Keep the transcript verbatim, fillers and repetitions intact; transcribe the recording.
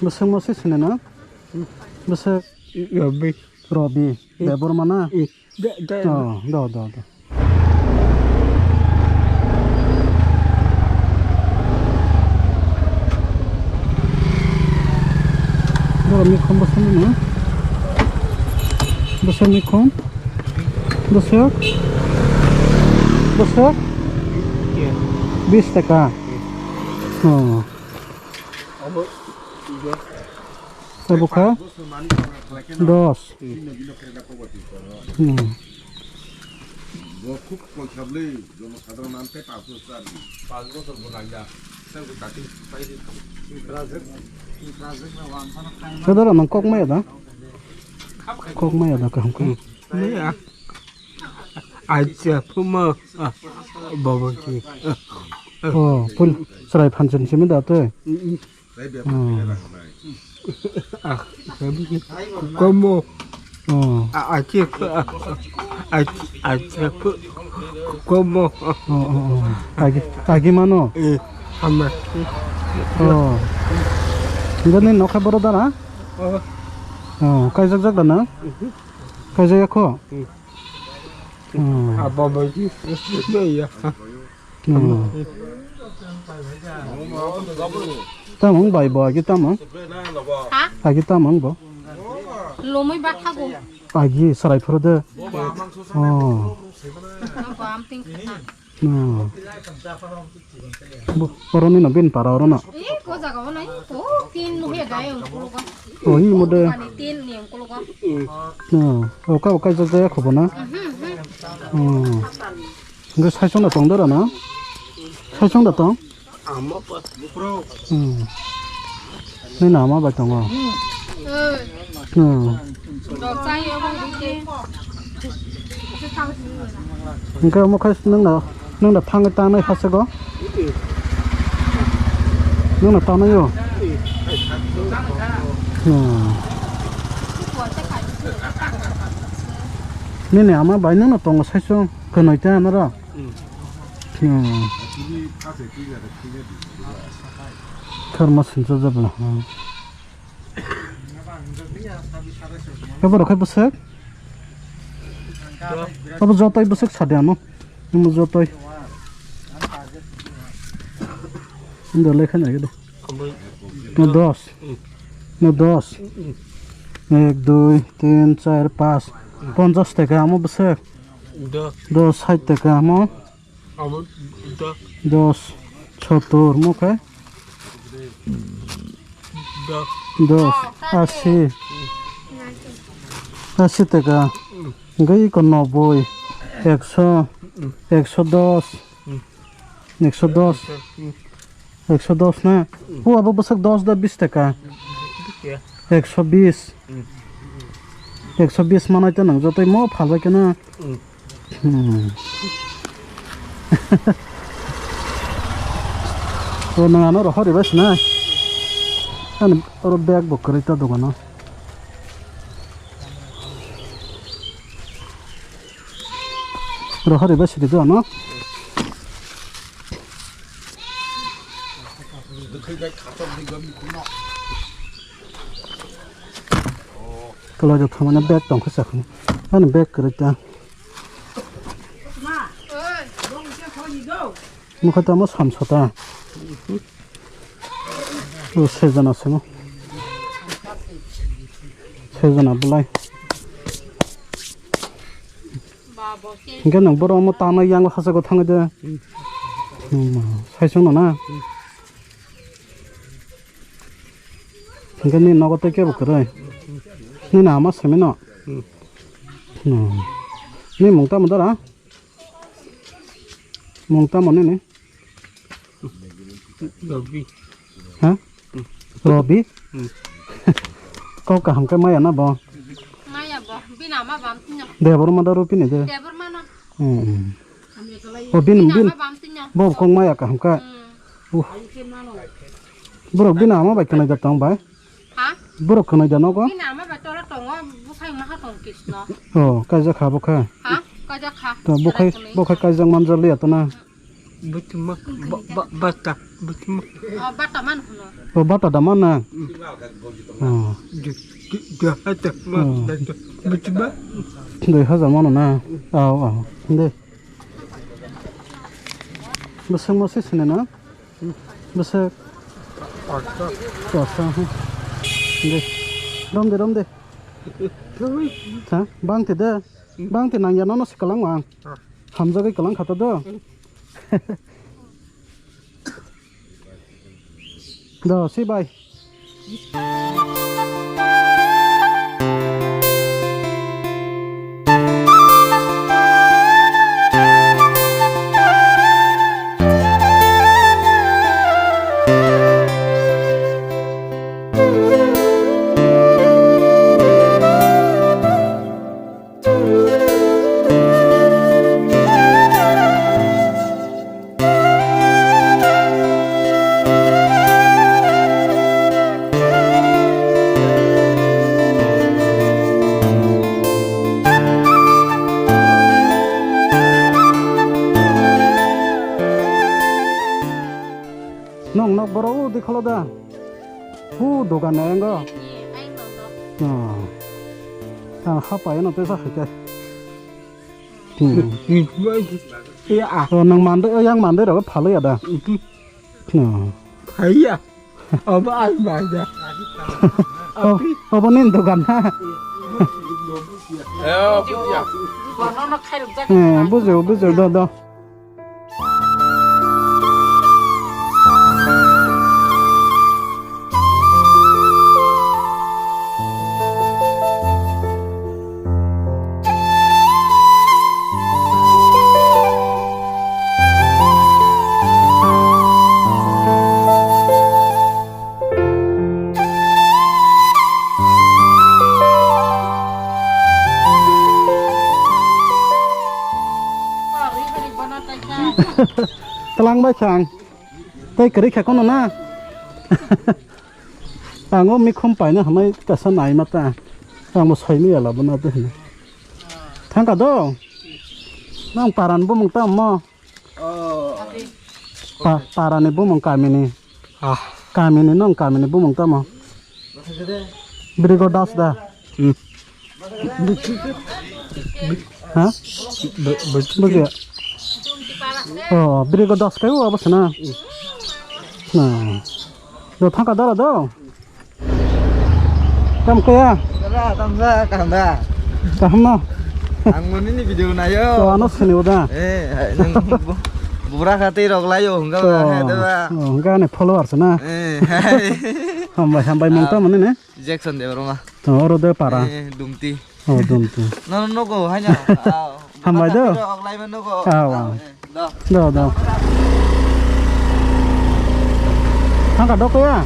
Bwswk mo se sini na? Bwswk Robi. Robi. Debor mana? Da, da. Oh, do, do, do. Borok ni khum bwswk ni no? Bwswk ni khum? Bwswk? Bwswk? Bis taka. Oh. Abo kha dos. Hmm. Sadara nang kok maya da? Kok maya da kaham ka? Maya. Acha puma. Baba ki. Oh, pun serai phansen simi da te. Hmm. Komo. Oh. Achi, achi, komo. Oh, oh, oh. Agi, agi mano? Eh, ama. Oh. Gani nokha boro dana? Oh. Oh, kaijak jak dana? Kaijak ya kho? Hmm. Abo bai ki. Ya. Hmm. Tamung bai bo agi tamung? Ha? Agi tamung bo? Lomwi bathago. Agi sarai phuru de. Oh. Bo am ting kha. Hmm. Bo, oro ni no bin para oro no. Eh, ko jaga o nai ko tin no he dai ong ko ko. Oh, hi mo de. Ani tin ni ong ko ko. Hmm. Oka oka jak jak khobo na. Mhm, mhm. Hmm. Hingke saisong da tong dara na? Saisong da tong? Amo pa. Hmm. Nini ama bai tongo? Hmm. Hingke omo khai nung na, nung na thangwi tangnai hachego? Nung na tangnai o? Hmm. Nini ama bai nung na tongo saisong? Kwnwi ta noro? Hmm. Hmm. Kharma sincha jabla. Hmm. Abo rok hai bwswk? Abo jotoi bwswk sadi ano. Amo jotoi. Indo lekha nai do. No dos. No dos. Ek, dui, tin, char, pas. Ponchas taka amo bwswk. Dos. Dos, sait taka amo. Abo dos. Dos, sottor mo khe? Dos. Dos, asi. Asi taka. Hingke iko noboi, ekso, ekso dos, ekso dos, ekso dos na? O abo bwswk dos da bis taka. Ekso bis. Ekso bis manai ta nang jotoi mo phalbai khe na. Hmm. O nang ano rohor ribai sinai. Ani oro bag bo kwrwi ta dogano. Rohor ribai sidi do ano. Kwlai rok thangmani bag tongkha sakha. Ani bag kwrwi ta. Nukha tamo samsata. O sejana semo. Sejana belai. Hingke nang borok omo tanai yang hachalo thangwi de. Hmm, saisong no na. Hingke ni nogo tei kebo kwrwi. Nini ama simi no. Hmm. Ni mung tamo dara? Mung tamo nini? Robi. Ha? Robi? Hmm. Kok kaham khe maya na bo? Maya bo, bini ama bam tino. Debor ma da Robi ni de? Debor ma no. Hmm, hmm. O bini, bini ama bam tino. Bo kok maya kaham kha. Hmm. Uh. Borok bini ama bai khwnai da tong bai? Ha? Borok khwnai da nogo? Bini ama bai tolo tongo, bwsai maha tong kisno. Oh, kaijak kha bo kha? Ha? Kaijak kha. To bo khai, bo khai kaijak manjak liya to na? Butuma, ba, ba, bata, butuma. Oh, bata man huno. To bata da mana? Hmm. Oh. Dui, dui, dui hajar mana? Hmm. Dui hajar mana na? Aw, aw. De. Bwswk mo se sini na? Bwswk? Kosa. Kosa, hmm. De. Rom de, rom de. Ha? Bangte de. Bangte nangya nono se kwlangma ang. Ah. Hamjagwi kwlang kha to do. Do, si bai. Nong nok borok o dikholo da. Hu dogan ni engo. Ang hapa eno tesa hake. Hmm. Oh, nang mandai, oh, yang mandai rok phalwi ada. Hmm. Phaiya. Abo ang manda. Oh, abo nin dogan ha. Eh, bujo, bujo, do, do. Twlang bai kha ang. Tei kwrwi kha kono na. Ang o mikhum paina hamai kasa nai mata. Ang bo soi mi ala bo na de. Thangka do. Nang paran bumung tamo. Oh. Pa-, parani bumung kamini. Ah. Kamini nong kamini bumung tamo. Brigo Das da. Hmm. Ha? Bujiya. Oh, Brigo Das kai o abo sana. Na. Do thangka dara do. Kam kaya? Dara, tamsa, kaham da? Kaham no? Ang mo nini video nayo. To ano sini uda. Eh, hai, nang bu-, bura kha tei rok layo, hwnga ba, hai, dara. Oh, hwnga ni followers na? Eh, hai. Hambai, hambai mung tamo nini? Jackson Debbarma. Oh, oro de para. Eh, Dumti. Oh, Dumti. No, no, no, go, hai na. Ah, Hambai do. Bura kha tei rok lai ma no go. Ah, wa. Ah, eh. Do, do. Thangka do kaya?